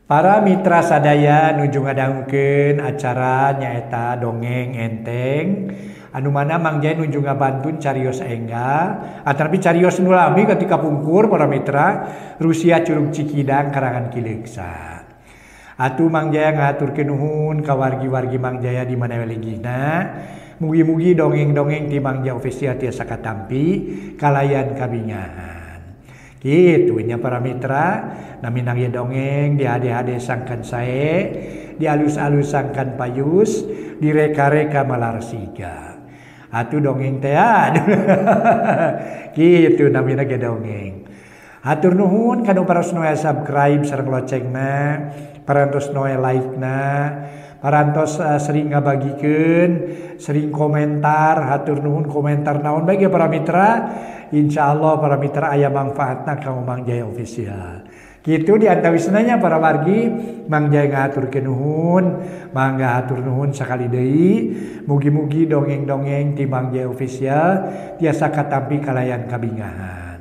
Para mitra sadaya nuju ngadangukeun acara nyaeta dongeng enteng anu mana Mang Jaya nuju ngabantun carios enggal atanapi carios nu lami ketika pungkur para mitra Rusia Curug Cikidang karangan Ki Leuksa. Atuh Mang Jaya ngahaturkeun nuhun ka wargi-wargi Mang Jaya di mana we linggihna. Mugi-mugi dongeng-dongeng ti Mang Jaya Official tiasa katampi kalayan kabingahan. Kitu nya para mitra, namina ge dongeng dihade-hade sangkan sae, dialus-alus sangkan payus, direka-reka malarsiga. Atuh dongeng teh kitu namina ge dongeng. Hatur nuhun kanu parantos nu subscribe sareng locengna, parantos nu like-na, parantos sering ngabagikeun, sering komentar, hatur nuhun komentar naon bae ge para mitra. Insyaallah para mitra aya manfaatna ka Mang Jaya Official. Kitu di antawisna nya para wargi, Mang Jaya ngahaturkeun nuhun, mangga hatur nuhun sakali deui. Mugi-mugi dongeng-dongeng ti Mang Jaya Official tiasa katampi kalayan kabingahan.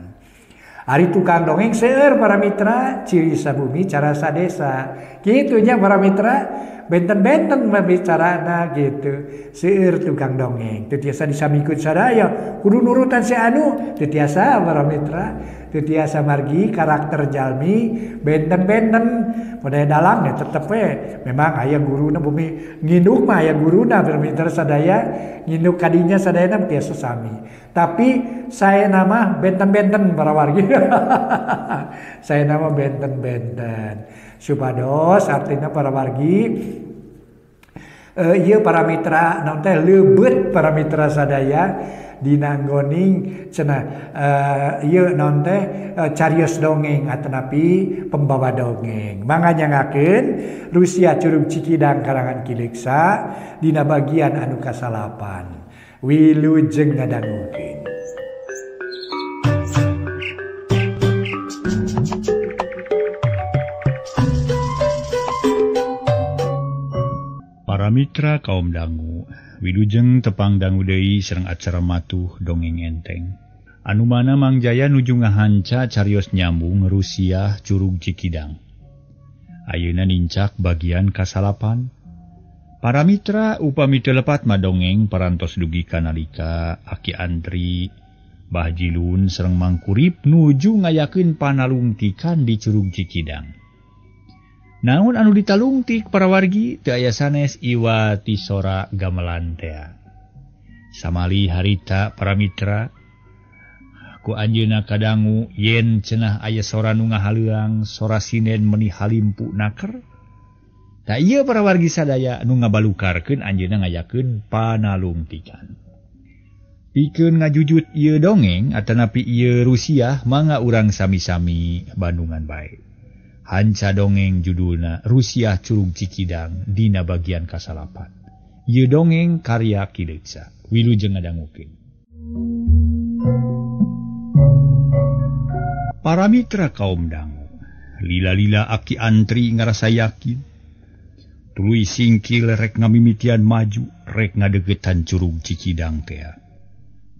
Ari tukang dongeng seueur para mitra, ciri sabumi cara sadesa. Kitu nya para mitra, benten-benten bicarana gitu. Seueur tukang dongeng, teu tiasa disamikeun sadaya, kudu nurutan si anu, teu tiasa para mitra, teu tiasa margi karakter jalmi benten-benten. Modaya dalang ya tetep we memang aya guruna bumi nginduk mah aya guruna para mitra sadaya, nginduk kadinya sadayana tiasa sami. Tapi saya nama benten-benten para wargi. Saya nama benten-benten. Supados artinya para wargi ieu para mitra naon teh leubet para mitra sadaya dina nggoning cenah ieu naon teh carios dongeng atanapi pembawa dongeng. Mangga nyangakeun Rusia Curug Cikidang karangan Ki Leuksa dina bagian anu kasalapan. Wilujeng ngadangukeun. Para mitra kaum dangu, wilujeng tepang dangu deui sareng acara matuh dongeng enteng. Anu mana Mang Jaya nuju ngahanca carios nyambung Rusia Curug Cikidang. Ayeuna nincak bagian kasalapan. Para mitra upami teu lepat mah dongeng parantos dugi ka nalika Aki Antri, Bah Jilun sareng Mang Kurip nuju ngayakeun panalungtikan di Curug Cikidang. Naon anu ditalungtik para wargi teu aya sanes iwa ti sora gamelan tea. Samali harita para mitra ku anjeunna kadangu yen cenah aya sora nu ngahaleuang, sora sinden meuni halimpu naker. Ta ieu para wargi sadaya nu ngabalukarkeun anjeunna ngayakeun panalungtikan. Pikeun ngajujut ieu dongeng atanapi ieu Rusia mangga urang sami-sami bandungan bae. Hanca dongeng judulna Rusia Curug Cikidang dina bagian kasalapan. Ieu dongeng karya Ki Leuksa. Wilujeng ngadangukeun. Para mitra kaum dangu, lila-lila Aki Antri ngarasa yakin. Tuluy singkil rek ngamimitian maju, rek ngadeukeutan Curug Cikidang tea.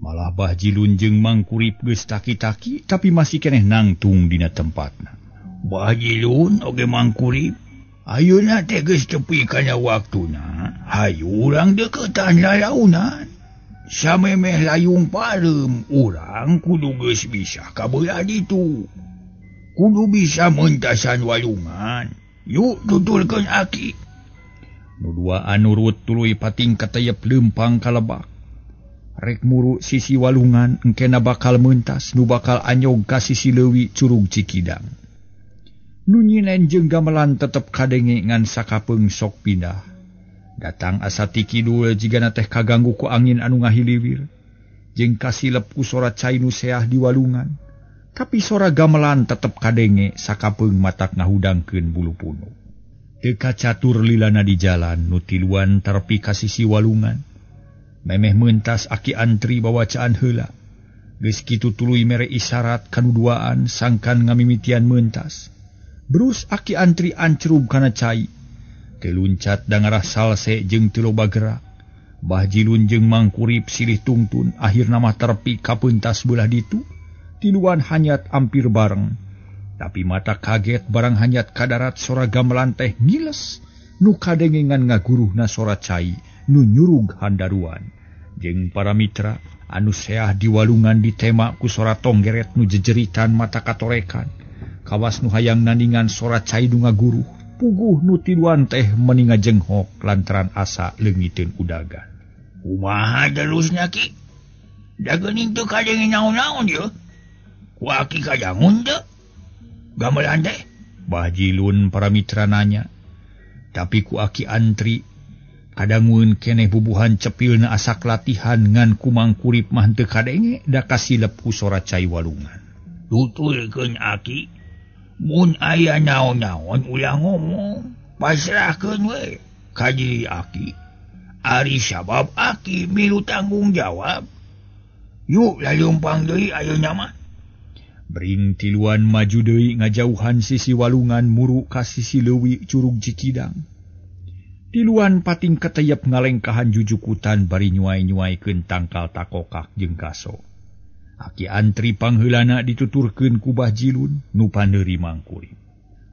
Malah Bah Jilun jeung Mang Kurip geus taki-taki tapi masih keneh nangtung dina tempatna. Bah Jilun oge Mang Kurip, ayeuna teh geus tepi kana waktuna, hayu urang deukeutan lalaunan. Samemeh layung pareum, urang kudu geus bisa ka beulah ditu. Kudu bisa mentasan walungan. Yuk tutulkeun aki. Nu duaan nurut tuluy pating katayep leumpang ka lebak. Rek muru sisi walungan engkena bakal mentas nu bakal anyog ka sisi leuwi Curug Cikidang. Nu nyinen jeung gamelan tetep kadenge ngan sakapeung sok pindah. Datang asa ti kidul jigana teh kaganggu ku angin anu ngahiliwir. Jeung kasilep ku sora cai nu seah di walungan. Tapi sora gamelan tetep kadenge sakapeung matak ngahudangkeun bulu punu. Teu kacatur lilana di jalan nu tiluan terpi ka sisi walungan. Memeh mentas Aki Antri bawacaan heula. Geus kitu tuluy mere isyarat kanu duaan sangkan ngamimitian mentas. Brus Aki Antri ancrub kana cai. Teu luncat da ngarah salse jeung teu loba gerak. Bah Jilun jeung Mang Kurip silih tungtun akhirna mah terpi ka pentas beulah ditu. Tiluan hanyat ampir bareng. Tapi mata kaget barang hanyat kadarat sora gamelan teh ngiles nu kadengengan ngaguruhna sora cai nu nyurug handaruan. Jeung para mitra anu seah di walungan ditema ku sora tonggeret nu jejeritan mata katorekan. Kawas nu hayang nandingan sora cai nu ngaguruh, puguh nu tiluan teh meuni ngajenghok lantaran asa leungiteun udagan. Kumaha terusna ki? Da geuning teu kadenge naon-naon ieu. Ku aki kadangun teu? Gamelan teh? Bah Jilun para mitra nanya. Tapi ku aki antri kadangueun keneh bubuhan cepilna asak latihan ngan ku Mangkurip mah teu kadenge da kasilep ku sora cai walungan. Tutulkeun aki, mun aya naon-naon ulah ngomong, pasrahkeun we ka diri aki. Ari sabab aki milu tanggung jawab. Yuk laleumpang deui ayeuna mah. Bring tiluan maju deui ngajauhan sisi walungan muru ka sisi leuwi Curug Cikidang. Tiluan pating keteyep ngalengkahan jujukutan bari nyuai-nyuaikeun tangkal takokak jeung kaso. Aki antri pangheulana dituturkeun ku Bah Jilun nu paneuri Mangkurip.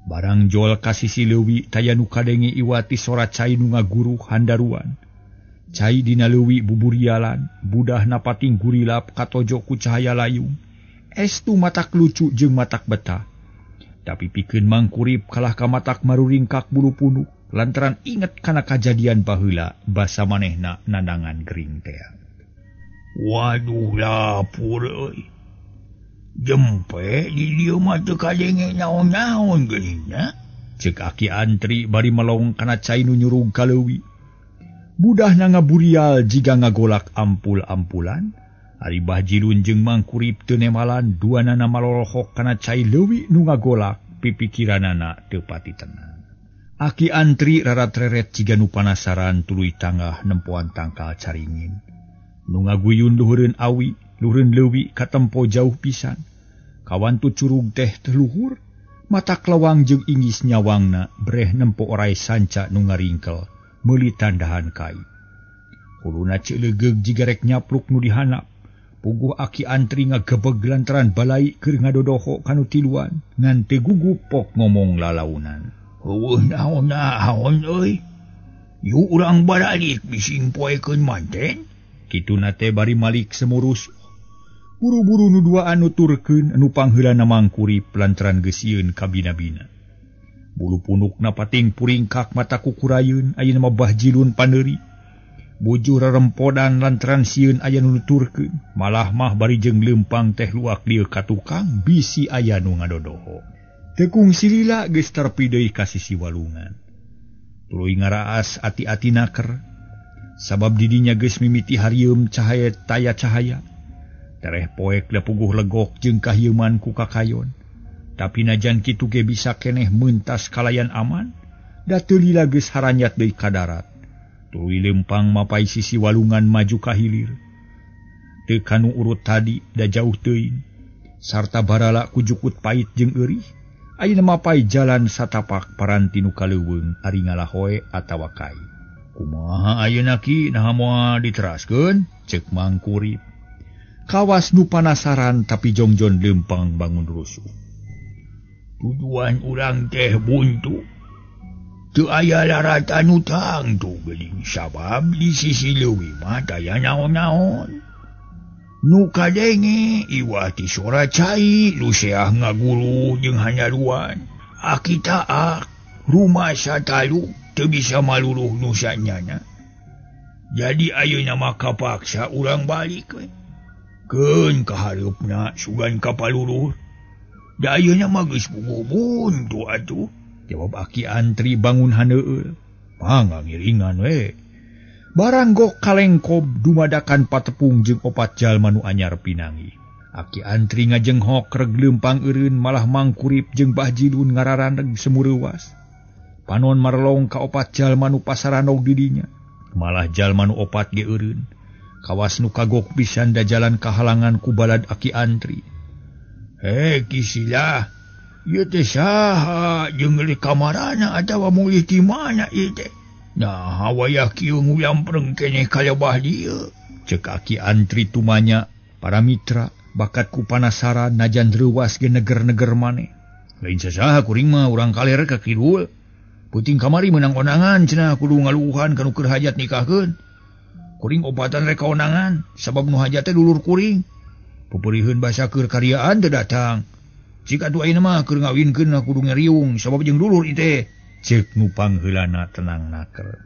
Barang jol ka sisi leuwi taya nu kadenge iwati sora cai nu ngaguruh handaruan. Cai dina leuwi buburialan, budahna pating gurilap katojo ku cahaya layung. Estu matak lucu jeung matak betah. Tapi pikeun Mangkurip kalah ka matak maruringkak bulu punuk lantaran inget kana kajadian baheula basa manehna nandangan gering tea. Waduh lapur euy. Jempe di dieu mah teu kadenge naon-naon geuning nya. Ceuk aki antri bari melong kana cai nu nyurug ka leuwi. Budahna ngaburial jiga ngagolak ampul-ampulan. Ari Bah Jilun jeung Mangkurip teu nemalan duanana malolohok kana cai leuwi nu ngagolak pipikiranana teu pati tenang. Aki antri rarat-reret jiga nu panasaran tuluy tangah nempoan tangkal caringin. Nu ngaguyun luhureun awi, luhureun leuwi katempo jauh pisan. Kawantu curug teh teu luhur, matak lawang jeung ingis nyawangna breh nempo orai sanca nu ngaringkel meuli tandahan kai. Huluna ceulegeug jiga rek nyapluk nu dihanap. Puguh aki antri ngagebeg lantaran balai keur ngadodoho kanu tiluan ngan teu gugup pok ngomong lalaunan. Heueuh naon-naon euy. Yuk urang baralik bising poekeun manten. Kituna teh bari malik semurus. Buru-buru nu duaan nuturkeun anu pangheulana Mangkurip lantaran geus sieun ka bina-bina. Bulu punukna pating puringkak mata kukurayeun ayeuna mah Bah Jilun paneuri. Bujur rerempodan lantaran sieun aya nu nuturkeun, malah mah bari jeung leumpang teh luak lieu ka tukang bisi aya nu ngadodoho. Teu kungsi lila geus terpi deui ka sisi walungan. Tuluy ngaraas ati-ati naker, sabab didinya geus mimiti harieum cahaya taya cahaya. Tereh poek da puguh legok jeung kahieuman ku kakayon. Tapi najan kitu ge bisa keneh meuntas kalayan aman, da teu lila geus haranyat deui ka darat. Tuluy lempang mapai sisi walungan maju ka hilir. Teu kanu urut tadi da jauh teuing. Sarta barala ku jukut pait jeung eurih, ayeuna mapai jalan satapak paranti nu kaleuweung ari ngalahoe atawa kai. Kumaha ayeuna ki naha moal diteraskeun? Ceuk Mangkurip. Kawas nu panasaran tapi jongjon lempang bangun rusuh. Tujuan urang teh buntu. Teu aya laratan utang tu geuning sabab di sisi leuwi mah taya naon-naon. Nu kadenge iwati sora cai nu seah ngaguru jeung hanyaruan. Aki taak rumah satalu teu bisa maluluh nu sanyana. Jadi ayeuna mah kapaksa urang balik we. Keun kahareupna sugan ka paluluh. Da ayeuna mah geus puguh buntu atuh. Jawab aki antri bangun haneueul. Mangga ngiringan we. Barang gok kalengkob dumadakan patepung jeung opat jalma nu anyar pinangi. Aki antri ngajenghok reg leumpang eureun malah Mangkurip jeung Bah Jilun ngararaneg semureuwas. Panon marlong ka opat jalma nu pasaranog di dinya. Malah jalma nu opat ge eureun. Kawas nu kagok pisan da jalan kahalangan ku balad aki antri. Hei Kisilah, ieu teh saha jeung di kamarana atawa mulih ti mana ieu teh? Nah, wayah kieu ngulampreng keneh ka lebah dieu. Ceuk aki antri tumanya para mitra bakat ku panasaran najan reuwas ge neger-neger maneh. Lain sasaha kuring mah urang kaler ka kidul. Peuting kamari meunang onangan cenah kudu ngaluuhan ka nu keur hajat nikahkeun. Kuring opatan rek kaonangan sabab nu hajat teh dulur kuring. Peperiheun basa keur karyaan teu datang. Jika atuh ayeuna mah keur ngawinkeun kudu ngeriung sabab jeung dulur ieu teh. Ceuk nu pangheulana tenang naker.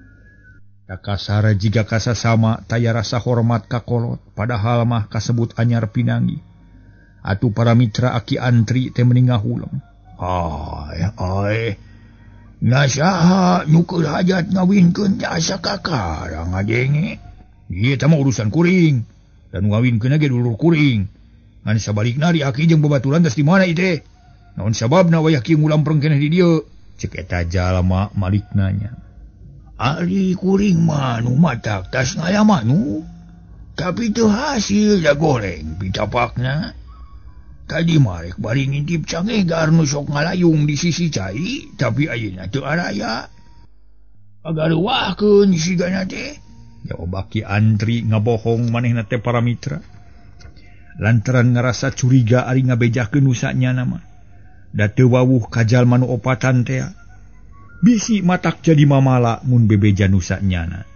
Kasara jiga kasasama taya rasa hormat ka kolot padahal mah kasebut anyar pinangi. Atuh para mitra aki antri teh meni ngahuleng. Ai ai. Nasaha nu keur hajat ngawinkeun teh asa kakara ngadenge. Ieu teh mah urusan kuring. Dan ngawinkeun ge dulur kuring. Ngan sabalikna di aki jeung babaturan geus di mana ieu teh? Naon sababna wayah kieu ngulampreng keneh di dieu? Ceuk eta jalma malikna nya. Ari kuring mah nu matak tas ngalamanu. Tapi teu hasil da goreng pitapakna. Tadi marek bari ngintip cangegar nu sok ngalayung di sisi cai, tapi ayeuna teu araya. Agareuwahkeun sigana teh. Jawab aki antri ngabohong manehna teh para mitra. Lantaran ngarasa curiga ari ngabejakeun nu sanyana mah. Da teu wawuh ka jalma nu opatan teh. Bisi matak jadi mamala mun bebeja nu sanyana.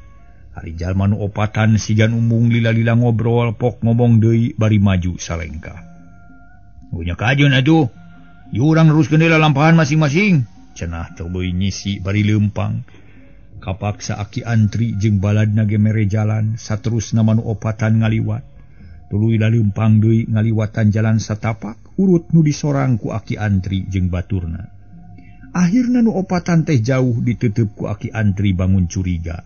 Ari jalma nu opatan sigan umbung lila-lila ngobrol pok ngomong deui bari maju salengkah. Punya kajeun atuh. Jurang neruskeun deui lalampahan masing-masing. Cenah teubeui nyisi bari leumpang. Kapaksa aki antri jeung baladna ge mere jalan saterusna manu opatan ngaliwat. Tuluy laleumpang deui ngaliwatan jalan satapak urut nu disorang ku aki antri jeung baturna. Akhirna nu opatan teh jauh ditutup ku aki antri bangun curiga.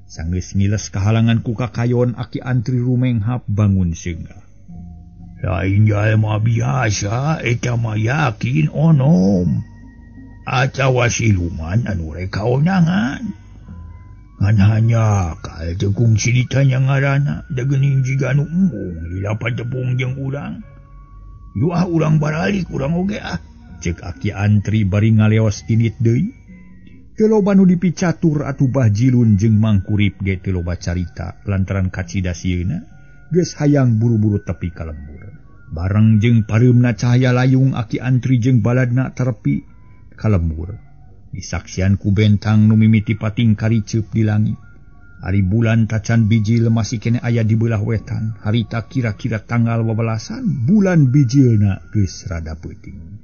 Sanggeus ngiles kahalangan ku kakayon aki antri rumenghap bangun seunggah. Lain jalma biasa eta mah yakin onom. Atawa siluman anu rek kaonangan. Ngan hanya kal teu kungsi ditanya ngaranna da geuning jiga nu embung lila patepung jeung urang. Yu ah urang baralik urang oge ah. Ceuk aki antri bari ngaleos init deui. Teu loba nu dipicatur atuh Bah Jilun jeung Mangkurip ge teu loba carita lantaran kacida sieuna geus hayang buru-buru tepi ka lembur. Bareng jeung pareumna cahaya layung aki antri jeung baladna terepi ka lembur. Disaksian ku bentang nu mimiti pating kariceup di langit. Ari bulan tacan bijil masih kene aya di beulah wetan. Harita kira-kira tanggal 12-an bulan bijilna geus rada peuting.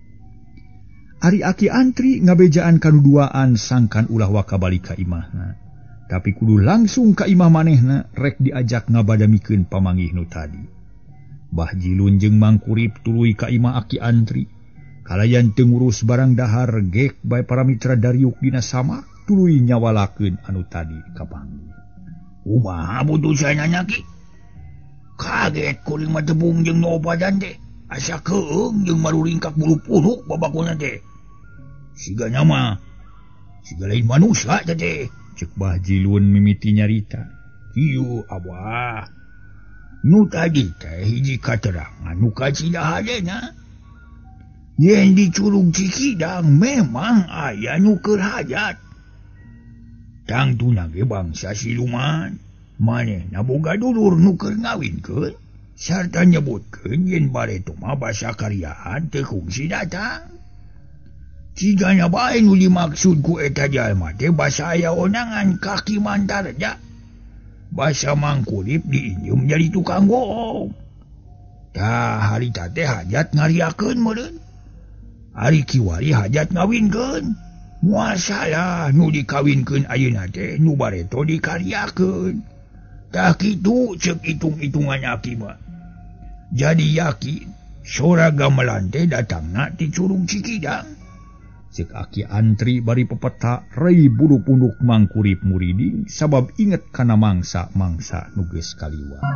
Ari aki antri ngabejaan kanuduaan sangkan ulah waka balik ka imahna. Tapi kudu langsung ka imah manehna rek diajak ngabadamikeun pamanggih nu tadi. Bah Jilun jeung Mangkurip tuluy ka imah aki antri. Kalayan teu ngurus barang dahar gek bae para mitra dariuk dina samak tuluy nyawalakeun anu tadi kapanggih. Kumaha putusanna ki? Kaget kuring mah tebung jeung nu opatan teh. Asa keung jeung maruringkak bulu puruk babakona teh. Sigana mah siga lain manusia teh. Ceuk Bah Jilun mimiti nyarita. Ieu abah. Nu tadi teh hiji katerangan nu kacida hadena. Yen di Curug Cikidang memang aya nu keur hajat. Tangtuna ge bangsa siluman. Manehna boga dulur nu keur ngawinkeun sarta nyebutkeun yen bareto mah basa karyaan teu kungsi datang. Cigana bae nu dimaksud ku eta jalma teh basa aya onangan kaki mantarja. Basa Mangkurip diinjem jadi tukang goong. Tah harita teh hajat ngariakeun meureun. Ari kiwari hajat ngawinkeun. Moal salah nu dikawinkeun ayeuna teh nu bareto dikaryakeun. Tah kitu ceuk hitung-hitungan aki mah. Jadi yakin sora gamelan teh datangna ti Curug Cikidang. Ceuk aki antri bari pepeta rei bulu punduk Mangkurip muriding sabab inget kana mangsa-mangsa nu geus kaliwat.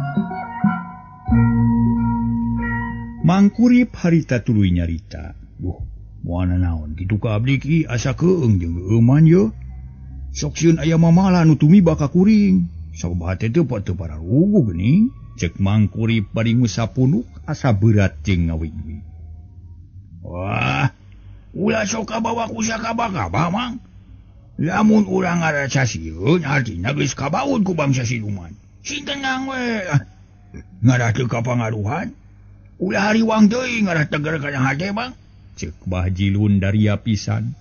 Mangkurip harita tuluy nyarita. Duh, moal naon kitu ka abdi ki asa keung jeung euman ye. Sok sieun aya mamala nu tumiba ka kuring. Sabab hate teh teu pararuguh geuning. Ceuk Mangkurip bari ngusap punuk asa berat jeung ngawigwi. Wah, ulah sok kabawa ku sakaba-kaba mang. Lamun urang ngarasa sieun artina geus kabaud ku bangsa siluman. Sing tenang we. Ngarah teu kapangaruhan. Ulah hariwang deui ngarah teger kana hate bang. Cek Bah Jilun daria pisan.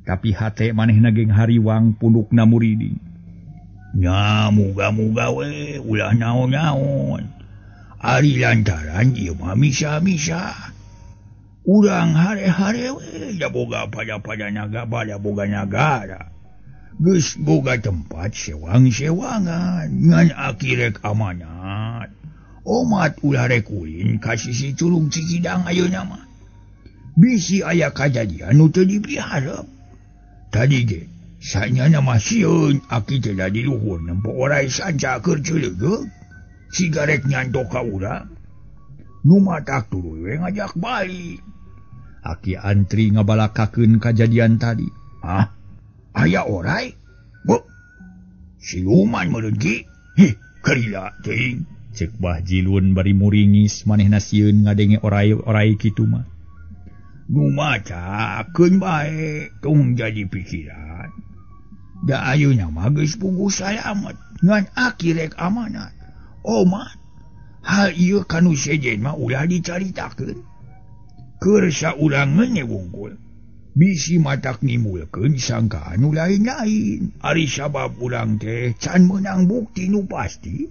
Tapi hate manehna geng hariwang pundukna muriding. Nya muga-muga we ulah naon-naon. Ari lantaran ieu mah misa-misa. Urang hare-hare we da boga pada-pada naga pada boga nagara. Geus boga tempat sewang-sewangan ngan aki rek amanat. Omat ulah rek ulin ka sisi Curug Cikidang ayeuna mah. Bisi aya kajadian nu teu dipiharep. Tadi ge sanyana mah sieun aki teh da di luhur nempo orai sanca keur ceulegeug. Sigarek nyantok ka urang. Nu matak tuluy we ngajak balik. Aki Antri ngabalakakeun kajadian tadi. Hah? Aya orai? Bu. Siluman meureun ki. Hih, karila teuing. Cek Bah Jilun bari muringis manehna sieun ngadenge orai-orai kitu mah. Nu macakeun bae tong jadi pikiran. Da ayeuna mah geus puguh salamet ngan aki rek amanat. Omat, hal ieu kanu sejen mah ulah dicaritakeun. Keur saurang ngeuneh wungkul. Bisi matak nimbulkeun sangkaan nu lain-lain. Ari sabab urang teh can meunang bukti nu pasti.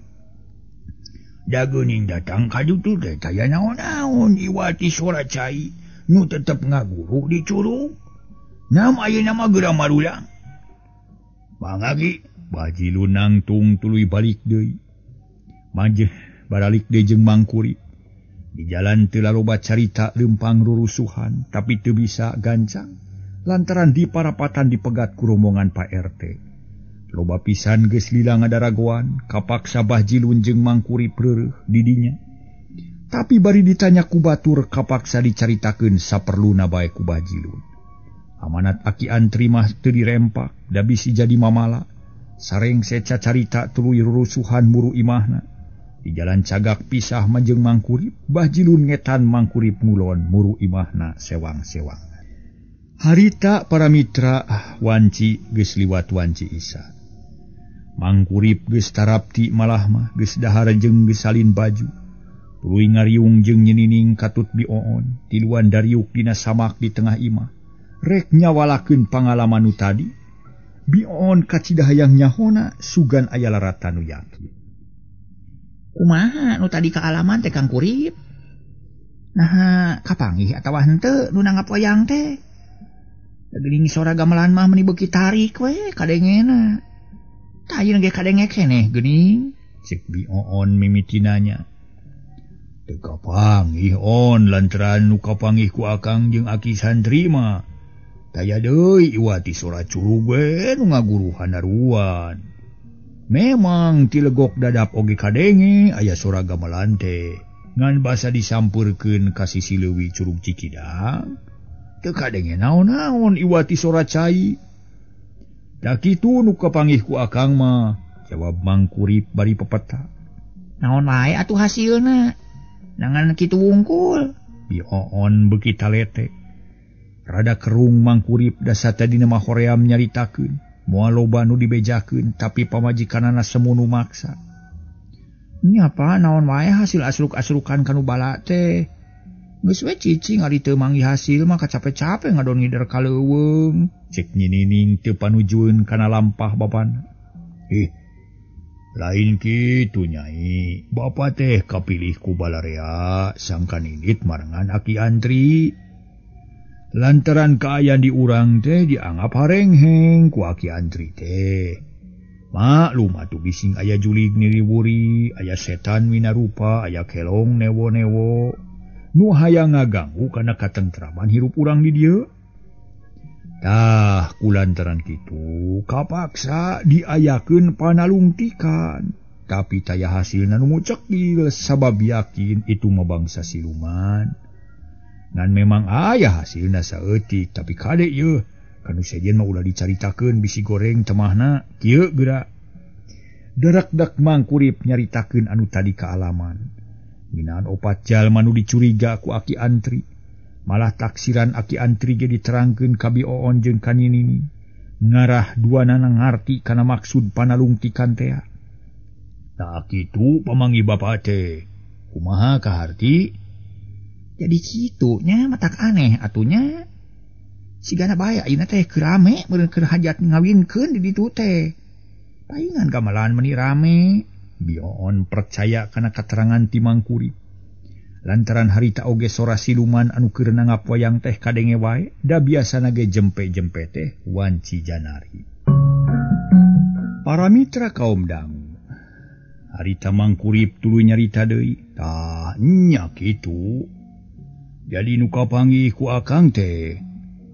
Da geuning datang ka ditu teh taya naon-naon iwati sora cai nu tetep ngaguruh di curug. Nam ayeuna mah geura marulang. Mangga gi. Bah Jilun nangtung tuluy balik deui. Majeh baralik deui jeung Mangkurip. Di jalan teu laloba carita leumpang rurusuhan, tapi teu bisa gancang lantaran di parapatan dipegat ku rombongan Pak RT. Loba pisan geus lila ngadaragoan, kapaksa Bah Jilun jeung Mangkurip reureuh di dinya. Tapi bari ditanya ku batur kapaksa dicaritakeun saperluna bae ku Bah Jilun. Amanat Aki Antri mah teu dirempak, da bisi jadi mamala. Sareng seca carita tuluy rurusuhan muru imahna. Di jalan cagak pisah manjeng Mangkurip, Bah Jilun ngetan Mangkurip ngulon muru imahna sewang-sewang. Harita para mitra wanci geus liwat wanci isa. Mangkurip geus tarapti malah mah geus dahar jeung geus salin baju. Tuluy ngariung jeung nyenining katut bioon, tiluan dariuk dina samak di tengah imah. Rek nyawalakeun pangalaman nu tadi. Bioon kacida hayang nyahona sugan aya laratan nu yakin. Kumaha nu tadi kaalaman teh Kang Kurip? Naha kapanggih atawa henteu nu nanggap wayang teh? Geuning sora gamelan mah meuni beuki tarik we kadengena. Tah ayeuna ge kadenge keneh geuning. Cek Bioon mimiti nanya. Teu kapanggih on lantaran nu kapanggih ku akang jeung aki santri mah. Taya deui iwati sora curug we nu ngaguruhan haruan. Memang tilegok dadap oge kadenge aya sora gamelan teh. Ngan basa disampurkeun ka sisi leuwih Curug Cikidang. Teu kadenge naon-naon iwati sora cai. Da kitu nu kapanggih ku akang mah, jawab Mangkurip bari pepeta. Naon wae atuh hasilna? Nangan kitu wungkul. Bioon beuki talete. Rada kerung Mangkurip dasa tadina mah hoream nyaritakeun. Moal loba nu dibejakeun tapi pamajikanana semunu maksa. Nya pa naon wae hasil asruk-asrukan kanu bala teh. Geus we cicing ari teu manggih hasil mah kacape-cape ngadon ngider ka leuweung. Cek Nyi Nining teu panujueun kana lampah bapana. Ih, lain kitu Nyai. Bapa teh kapilih ku balarea sangkan indit marengan Aki Antri. Lantaran kaayaan di urang teh dianggap harengheng ku Aki Antri teh. Maklum atuh bising aya julig niriwuri, aya setan minarupa, aya kelong newo-newo. Nu hayang ngaganggu kana katentraman hirup urang di dieu. Tah kulantaran kitu kapaksa diayakeun panalungtikan. Tapi taya hasilna nu mucekil sabab yakin itu mah bangsa siluman. Ngan memang aya hasilna saeutik tapi kade ieu kanu sejen mah ulah dicaritakeun bisi goreng temahna kieu geura. Darakdak Mangkurip nyaritakeun anu tadi kaalaman. Nginaan opat jalma nu dicuriga ku Aki Antri. Malah taksiran Aki Antri ge diterangkeun ka Bioon jeung ka Nyi Nining. Ngarah duanana ngarti kana maksud panalungtikan tea. Tah kitu pamanggih bapa teh. Kumaha kaharti? Jadi kitu nya matak aneh atunya. Sigana bae ayeuna teh keur rame meureun keur hajat ngawinkeun di ditu teh. Paingan gamelan meni rame. Bioon percaya kana katerangan ti Mangkurip. Lantaran harita oge sora siluman anu keur nanggap wayang teh kadenge wae, da biasana ge jempe-jempe teh wanci janari. Para mitra kaum dangu, harita Mangkurip tuluy nyarita deui, tah nya kitu. Jadi nu kapanggih ku akang teh,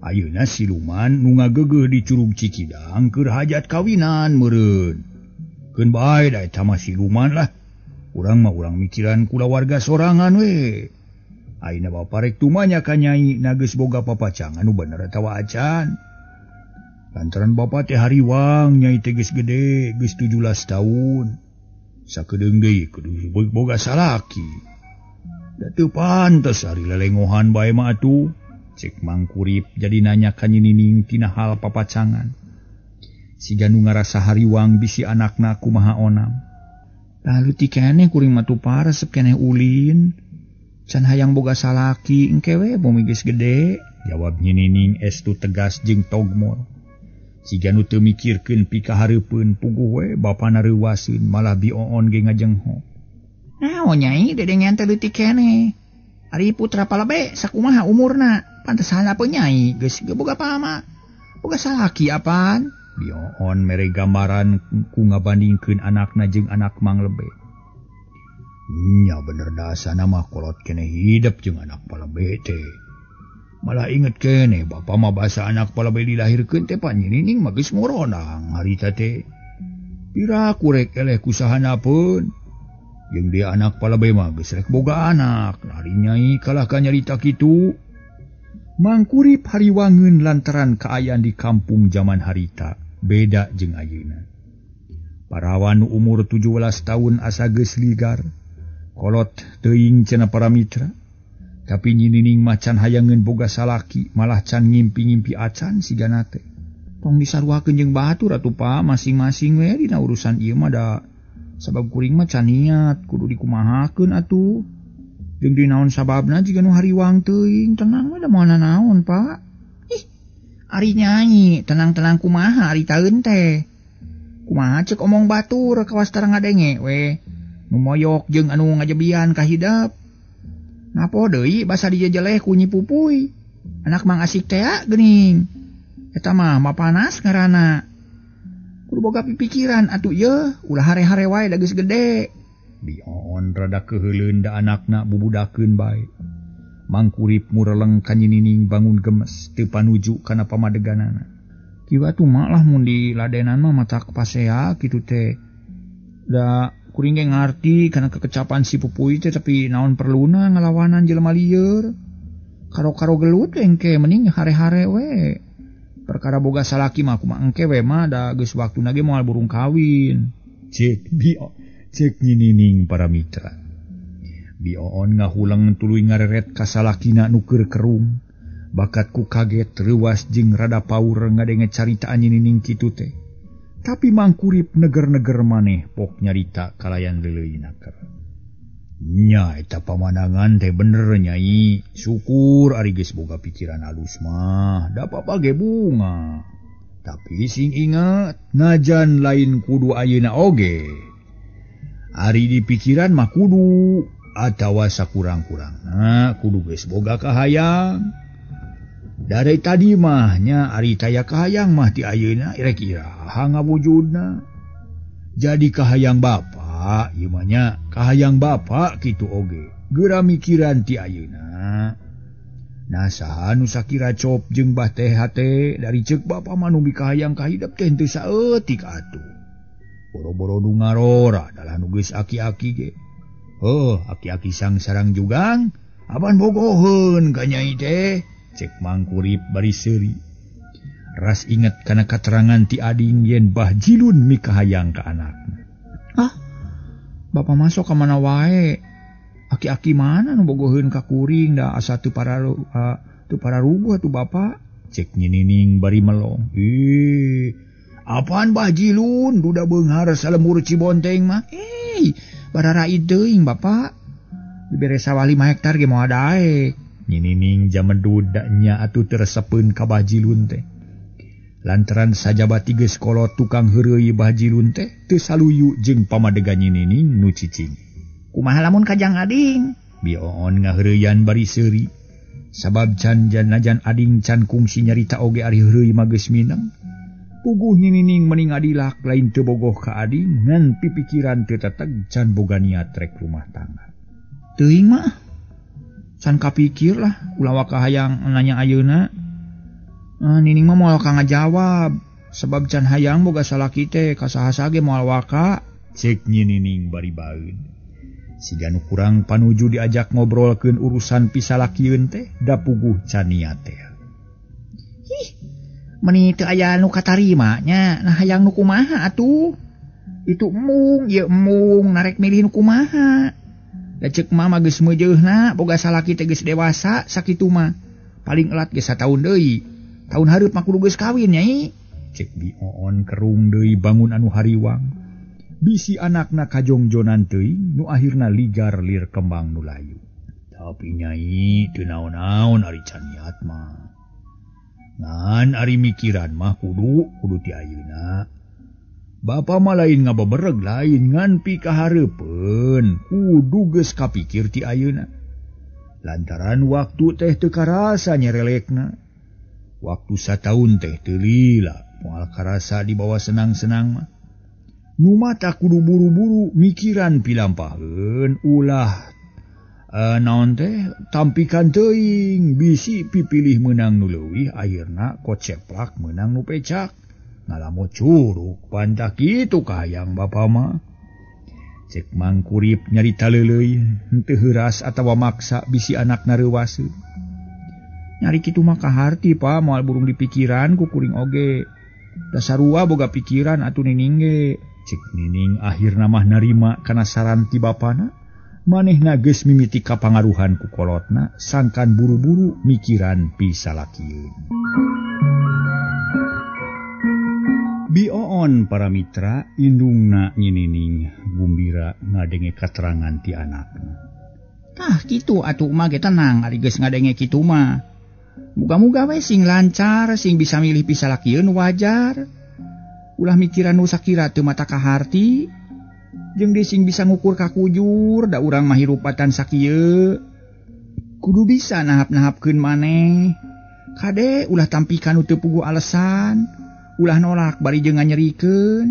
ayeuna siluman nu ngageugeuh di Curug Cikidang keur hajat kawinan meureun. Keun bae da eta mah siluman lah. Urang mah urang mikiran kulawarga sorangan we. Ayeuna bapa rek tumanya ka nyai na geus boga papacangan nu bener atawa acan. Lantaran bapa teh hariwang nyai teh geus gede, geus 17 tahun. Sakedeung deui kudu boga salaki. Da teu pantes ari lelengohan bae mah atuh. Cek Mangkurip jadi nanya ka Nyi Nining tina hal papacangan. Siga nu ngarasa hariwang bisi anakna kumaha onam. Lalu ti keneh kuring mah tu paresep keneh ulin. Can hayang boga salaki engke we bumi geus gede. Jawab Nyi Nining estu tegas jeung togmol. Siga nu teu mikirkeun pikahareupeun puguh we bapana reuwaseun malah bioon ge ngajengho. Naon nyai dedengean teh leutik keneh. Ari putra palebe sakumaha umurna? Pantesan apa nyai geus boga pama. Boga salaki apaan? Bioon mere gambaran ku ngabandingkeun anakna jeung anak Mang Lebe. Nya bener dasana mah kolot keneh hidep jeung anak palebe teh. Malah inget keneh bapa mah basa anak palebe dilahirkeun teh pan Nyi Nining mah geus moronang harita teh. Pira kurek eleh kusahana pun. Jeung dia anak palebe mah geus rek boga anak. Ari nyai kalah ka nyarita kitu. Mangkurip hariwangeun lantaran kaayaan di kampung zaman harita beda jeung ayeuna. Parawan umur 17 tahun asa geus ligar, kolot teuing cenah para mitra. Tapi Nyi Nining mah can hayangeun boga salaki, malah can ngimpi-ngimpi acan sigana teh. Tong disaruakeun jeung batur atuh Pak, masing-masing we dina urusan ieu mah da sabab kuring mah can niat kudu dikumahakeun atuh. Jeung dinaon sababna jiga nu hariwang teuing tenang we da moal nanaon Pak. Ih, ari nyai tenang-tenang kumaha ari taeun teh. Kumaha ceuk omong batur kawas tara ngadenge we. Nu moyok jeung anu ngajebian ka hidep. Napo deui basa dijejeleh ku Nyi Pupuy. Anak Mang Asik tea geuning. Eta mah mapanas ngaranna. Kudu boga pipikiran atuh ieu ulah hare-hare wae da geus gede. Bioon rada keuheuleun da anakna bubudakeun bae. Mangkurip mureleng ka Nyi Nining bangun gemes teu panuju kana pamadeganana. Kieu atuh mah lah mun diladenan mah matak pasea kitu teh. Da kuring ge ngarti kana kekecapan si Pupuy teh tapi naon perluna ngalawanan jelema lieur. Karo-karo gelut engke mending hare-hare we. Perkara boga salaki mah kumaha engke we mah da geus waktuna ge moal burung kawin. Cek bio cek Nyi Nining para mitra. Bioon ngahuleng tuluy ngareret ka salakina nu keur kerung. Bakat ku kaget reuwas jeung rada paur ngadenge caritaan Nyi Nining kitu teh. Tapi Mangkurip neger-neger maneh pok nyarita kalayan leuleui naker. Nya eta pamandangan teh bener nyai. Syukur ari geus boga pikiran alus mah, da papa ge bunga. Tapi sing ingat, najan lain kudu ayeuna oge. Ari di pikiran mah kudu atawa sakurang-kurangna kudu geus boga kahayang. Dari tadi mah nya ari taya kahayang mah ti ayeuna rek iraha ngawujudna. Jadi kahayang bapa ieu mah nya kahayang bapa kitu oge. Geura mikiran ti ayeuna. Nah saha nu sakira cop jeung bah teh hate dari ceuk bapa mah nu mikahayang kahidep teh henteu saeutik atuh. Boro-boro nu ngarora dalah nu geus aki-aki ge. Heuh, aki-aki sangsarang jugang, aban bogoheun ka nyai teh. Cek Mangkurip bari seuri. Ras inget kana katerangan ti ading yen Bah Jilun mikahayang ka anakna. Ah, bapa masuk ka mana wae? Aki-aki mana nu bogoheun ka kuring da asa teu pararuguh atuh bapa. Cek Nyi Nining bari melong. Ih, apaan Bah Jilun duda beunghar salemur Cibonteng mah? Bararaid teuing bapa. Dibere sawah 5 hektar ge moal daek. Nyi Nining jamedud da nya atuh teu resepeun ka Bah Jilun teh. Lantaran sajabati geus kolot tukang heureuy Bah Jilun teh teu saluyu jeung pamadegan Nyi Nining nu cicing. Kumaha lamun ka Jang Ading? Bi Oon ngaheureyan bari seuri. Sabab can janajan ading can kungsi nyarita oge ari heureuy mah geus mineng. Puguh Nyi Nining meni ngadilak lain teu bogoh ka ading ngan pipikiran teu teteg can boga niat rek rumah tangga. Teuing mah can kapikir lah ulah waka hayang nanya ayeuna. Nining mah moal ka ngajawab sebab can hayang boga salaki teh ka saha ge moal waka. Cek Nyi Nining bari baeun. Siga nu kurang panuju diajak ngobrolkeun urusan pisalakieun teh da puguh can niat teh. Hih, meni teu aya nu katarima nya, nah hayang nu kumaha atuh? Itu embung, ieu embung, narek milih nu kumaha? Da ceuk mama geus meujeuhna boga salaki teh geus dewasa sakitu mah. Paling elat geus sataun deui. Taun hareup mah kudu geus kawin nyai. Cek Bi Oon kerung deui bangun anu hariwang. Bisi anakna kajongjonan teuing nu akhirna ligar lir kembang nu layu. Tapi nyai teu naon-naon ari can niat mah. Ngan ari mikiran mah kudu ti ayeuna. Bapa mah lain ngabebereg lain ngan pikahareupeun kudu geus kapikir ti ayeuna. Lantaran waktu teh teu karasa nyerelekna. Waktu sataun teh teu lila moal karasa dibawa senang-senang mah. Nu mata kudu buru-buru mikiran pilampaheun ulah naon teh tampikan teuing bisi pipilih meunang nu leuwih akhirna koceplak meunang nu pecak. Ngalamo curug pantah kitu kahayang bapa mah. Cek Mangkurip nyarita leuleuy henteu heuras atawa maksa bisi anakna reuwaseun. Nyari kitu mah kaharti pa moal burung dipikiran ku kuring oge. Da sarua boga pikiran atuh Nining ge. Cek Nining akhirna mah narima kana saran ti bapana. Manehna geus mimiti kapangaruhan ku kolotna sangkan buru-buru mikiran pisalakieun. Bi Oon para mitra indungna Nyi Nining gumbira ngadenge katerangan ti anakna. Tah kitu atuh mah ge tenang ari geus ngadenge kitu mah. Muga-muga we sing lancar sing bisa milih pisalakieun wajar. Ulah mikiran nu sakira teu mata kaharti. Jeung deui sing bisa ngukur kakujur da urang mah hirupatan sakieu. Kudu bisa nahap-nahapkeun maneh. Kade ulah tampikan nu teu puguh alasan. Ulah nolak bari jeung nganyerikeun.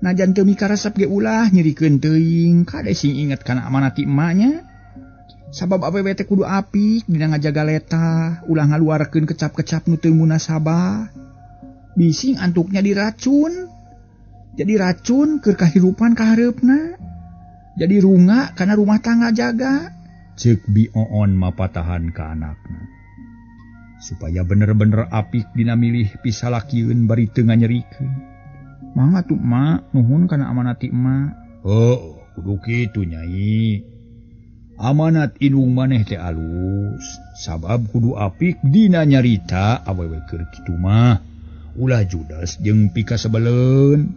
Najan teu mikaresep ge ulah nyerikeun teuing. Kade sing inget kana amanat ti emak nya. Sabab awewe teh kudu apik dina ngajaga letah, ulah ngaluarkeun kecap-kecap nu teu munasabah. Bising antuknya diracun. Jadi racun keur kahirupan kahareupna. Jadi runga kana rumah tangga jaga. Ceuk Bi Oon mapatahan ka anakna. Supaya bener-bener apik dina milih pisalakieun bari teu nganyerikeun. Mangga atuh emak, nuhun kana amanat ti emak. Heuh, kudu kitu nyai. Amanat indung maneh teh alus, sabab kudu apik dina nyarita awewe keur kitu mah. Ulah judas jeung pikasebeleun.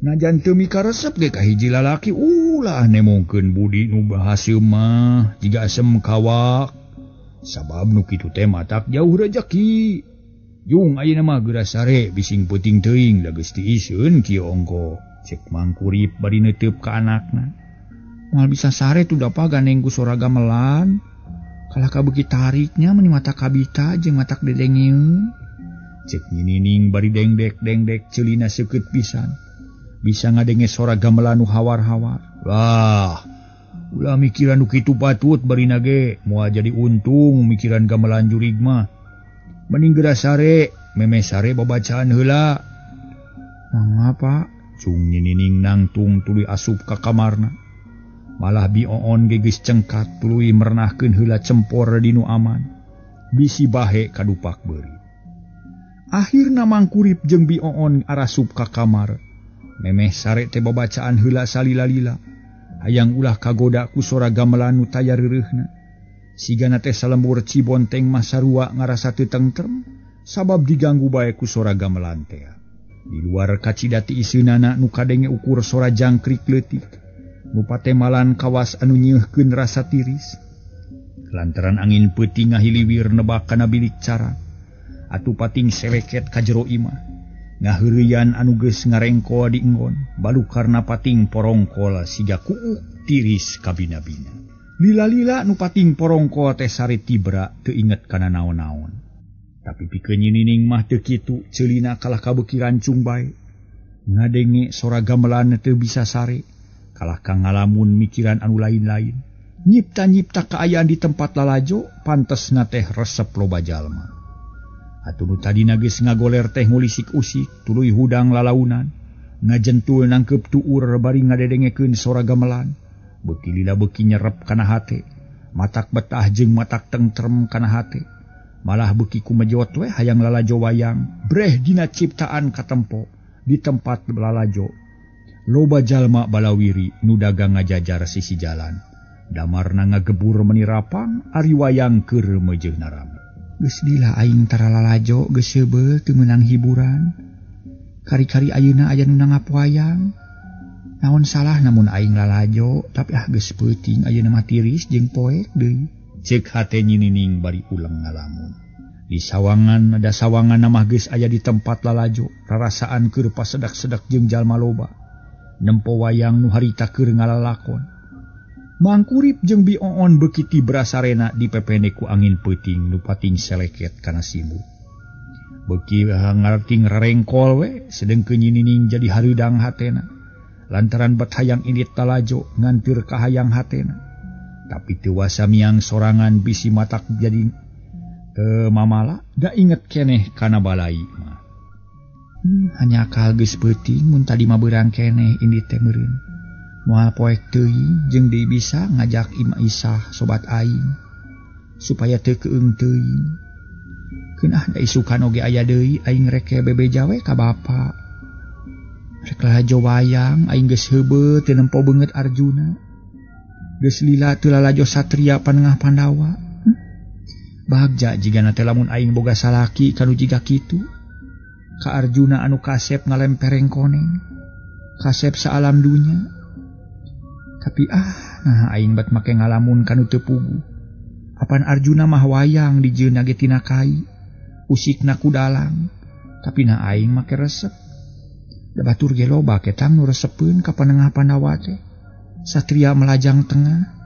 Najan teu mikaresep ge ka hiji lalaki ulah nemongkeun budi nu bahaseum mah jiga asem kawak. Sabab nu kitu teh matak jauh rejeki. Jung ayeuna mah geura sare bising peuting teuing da geus tiiseun kieu ongko. Cek Mangkurip bari neuteup ka anakna. Moal bisa sare tuh dapa gandeng ku sora gamelan. Kalah ka beuki tariknya meni mata kabita jeung matak dedengeun. Cek Nyi Nining bari dengdek-dengdek ceulina seukeut pisan. Bisa ngadenge sora gamelan nu hawar-hawar. Wah, ulah mikiran nu kitu patut barina ge moal jadi untung mikiran gamelan jurig mah. Mending geura sare, memeh sare babacaan heula. Mangga Pak. Cung Nyi Nining nangtung tuluy asup ka kamarna. Malah Bi Oon ge geus cengkat tuluy merenahkeun heula cempor di nu aman. Bisi bahe kadupak beuri. Akhirna Mangkurip jeung Bi Oon arasup ka kamar. Memeh sare teh babacaan heula salila-lila. Hayang ulah kagoda ku sora gamelan nu taya reureuhna. Sigana teh salembur Cibonteng mah sarua ngarasa teu tentrem sabab diganggu bae ku sora gamelan teh. Di luar kacida ti iseunana nu kadenge ukur sora jangkrik leutik. Nu patemalan kawas anu nyeuhkeun rasa tiris. Lantaran angin peuting ngahiliwir nebak kana bilik cara. Atuh pating seleket ka jero imah. Ngaheureyan anu geus ngarengkol di enggon, balukarna pating porongkol siga kuuk tiris kabina-bina. Lila-lila nu pating porongkol teh sare tibra teu inget kana naon-naon. Tapi pikeun Nyi Nining mah teu kitu, ceulina kalah kabeuki rancung bae. Ngadenge sora gamelan teu bisa sare, kalah ka ngalamun mikiran anu lain-lain. Nyipta-nyipta kaayaan di tempat lalajo, pantesna teh resep loba jalma. Atuh nu tadina geus ngagoler teh ngulisik-usik, tuluy hudang lalaunan, ngajentul nangkeup tuur bari ngadedengekeun sora gamelan. Beuki lila beuki nyerep kana hate, matak betah jeung matak tentrem kana hate. Malah beuki kumejot we hayang lalajo wayang, breh dina ciptaan katempo di tempat lalajo. Loba jalma balawiri nu dagang ngajajar sisi jalan. Damarna ngagebur meni rapang, ari wayang keur meujeuhna rame. Geus lila aing tara lalajo geus seubeuh teu meunang hiburan. Kari-kari ayeuna aya nu nanggap wayang. Naon salah namun aing lalajo, tapi ah geus peuting ayeuna mah tiris jeung poek deui. Ceuk hate Nyi Nining bari uleng ngalamun. Di sawangan ada sawangan mah geus aya di tempat lalajo, rarasaan keur pasedak-sedak jeung jalma loba. Nempo wayang nu harita keur ngalalakon. Mangkurip jeung Bi Oon beuki tibra sarena dipepene ku angin peuting nu pating seleket kana simut. Beuki ngarting rarengkol we, sedengkeun Nyi Nining jadi hareudang hatena. Lantaran bet hayang indit lalajo nganteur ka hayang hatena. Tapi teu wasa miang sorangan bisi matak jadi teu mamala da inget keneh kana balai mah. Hanya akal geus peuting mun tadi mah beurang keneh indit teh meureun. Moal poek teuing jeung deui bisa ngajak Ima Isah sobat aing supaya teu keung teuing. Keun ah da isukan oge aya deui aing rek bebeja we ka bapa. Rek lalajo wayang aing geus heubeut teu nempo beungeut Arjuna. Geus lila teu lalajo satria panengah Pandawa. Bagja jigana teh lamun aing boga salaki kanu jiga kitu. Ka Arjuna anu kasep ngalempereng koneng. Kasep saalam dunya. Tapi ah, nah aing bat make ngalamun kanu teu puguh. Apan Arjuna mah wayang dijieunna ge tina kai. Usikna ku dalang. Tapi nah aing make resep. Da batur ge loba ketang nu resepeun ka panengah Pandawa teh. Satria melajang tengah.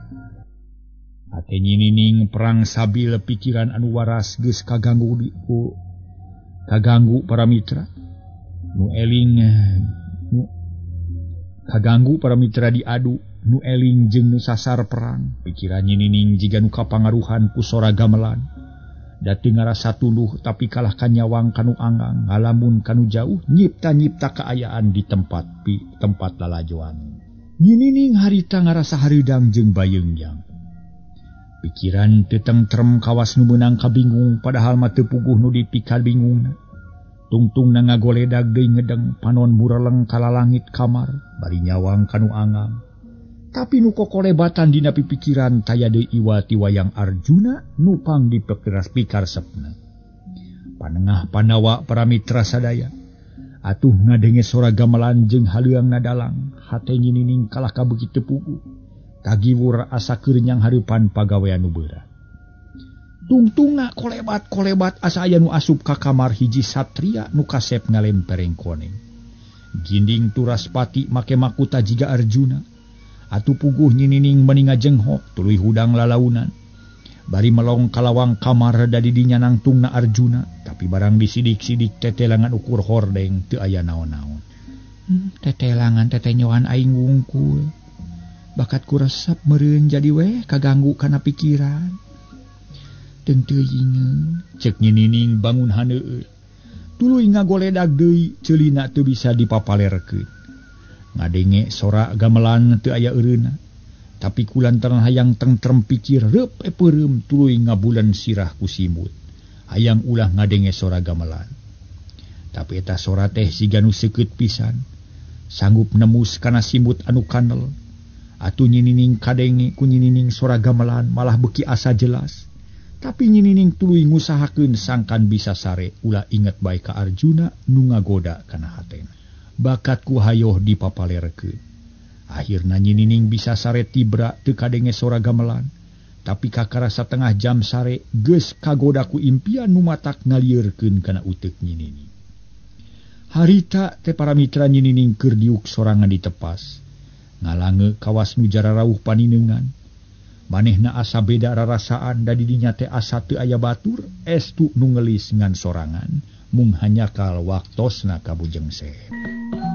Hate Nyi Nining perang sabil pikiran anu waras geus kaganggu kaganggu para mitra. Nu eling nu kaganggu para mitra diadu, nu eling jeung nu sasar perang. Pikiran Nyi Nining jiga nu kapangaruhan ku sora gamelan. Da teu ngarasa tunduh tapi kalah ka nyawang kanu anggang, ngalamun kanu jauh, nyipta-nyipta kaayaan di tempat lalajoan. Nyi Nining harita ngarasa hareudang jeung bayeungyang. Pikiran teu tentrem kawas nu meunang kabingung padahal mah teu puguh nu dipikar bingungna. Tungtungna ngagoledag deui ngedeng panon mureleng ka lalangit kamar bari nyawang kanu anggang. Tapi nu kokolebatan dina pipikiran taya deui iwa ti wayang Arjuna nu pang dipekeras pikaresepna. Panengah Pandawa para mitra sadaya atuh ngadenge sora gamelan jeung haleuangna dalang, hate Nyi Nining kalah ka beuki teu puguh. Kagiwur asa keur nyang hareupan pagawean nu beurat. Tungtungna kolebat-kolebat asa aya nu asup ka kamar hiji satria nu kasep ngalempereng koneng. Ginding turaspati make makuta jiga Arjuna. Atuh puguh Nyi Nining meuni ngajenghok tuluy hudang lalaunan. Bari melong kalawang kamar da di dinya nangtungna Arjuna, tapi barang disidik-sidik tetelangan ukur hordeng teu aya naon-naon. Tetelangan tetenyoan aing wungkul. Bakat ku resep meureun jadi weh kaganggu kana pikiran. Teung teuingeun ceuk Nyi Nining bangun haneueut. Tuluy ngagoledag deui ceulina teu bisa dipapalerkeun. Ngadenge sora gamelan teu aya eureunna. Tapi kulantaran hayang tentrem pikir reup peureum tuluy ngabulan sirah ku simut. Hayang ulah ngadenge sora gamelan. Tapi eta sora teh siga nu seukeut pisan. Sanggup nemus kana simut anu kanel. Atuh Nyi Nining kadenge ku Nyi Nining sora gamelan malah beuki asa jelas. Tapi Nyi Nining tuluy ngusahakeun sangkan bisa sare ulah inget bae ka Arjuna nu ngagoda kana hatena. Bakat ku hayoh dipapalerkeun. Akhirna Nyi Nining bisa sare tibra teu kadenge sora gamelan. Tapi kakara satengah jam sare geus kagoda ku impian nu matak ngalieurkeun kana uteuk Nyi Nining. Harita teh para mitra Nyi Nining keur diuk sorangan ditepas. Ngalange kawas nu jararauh paninengan. Manehna asa beda rarasaan da di dinya teh asa teu aya batur estu nu ngelis ngan sorangan mung hanyakal waktosna ka Bujeng Seep.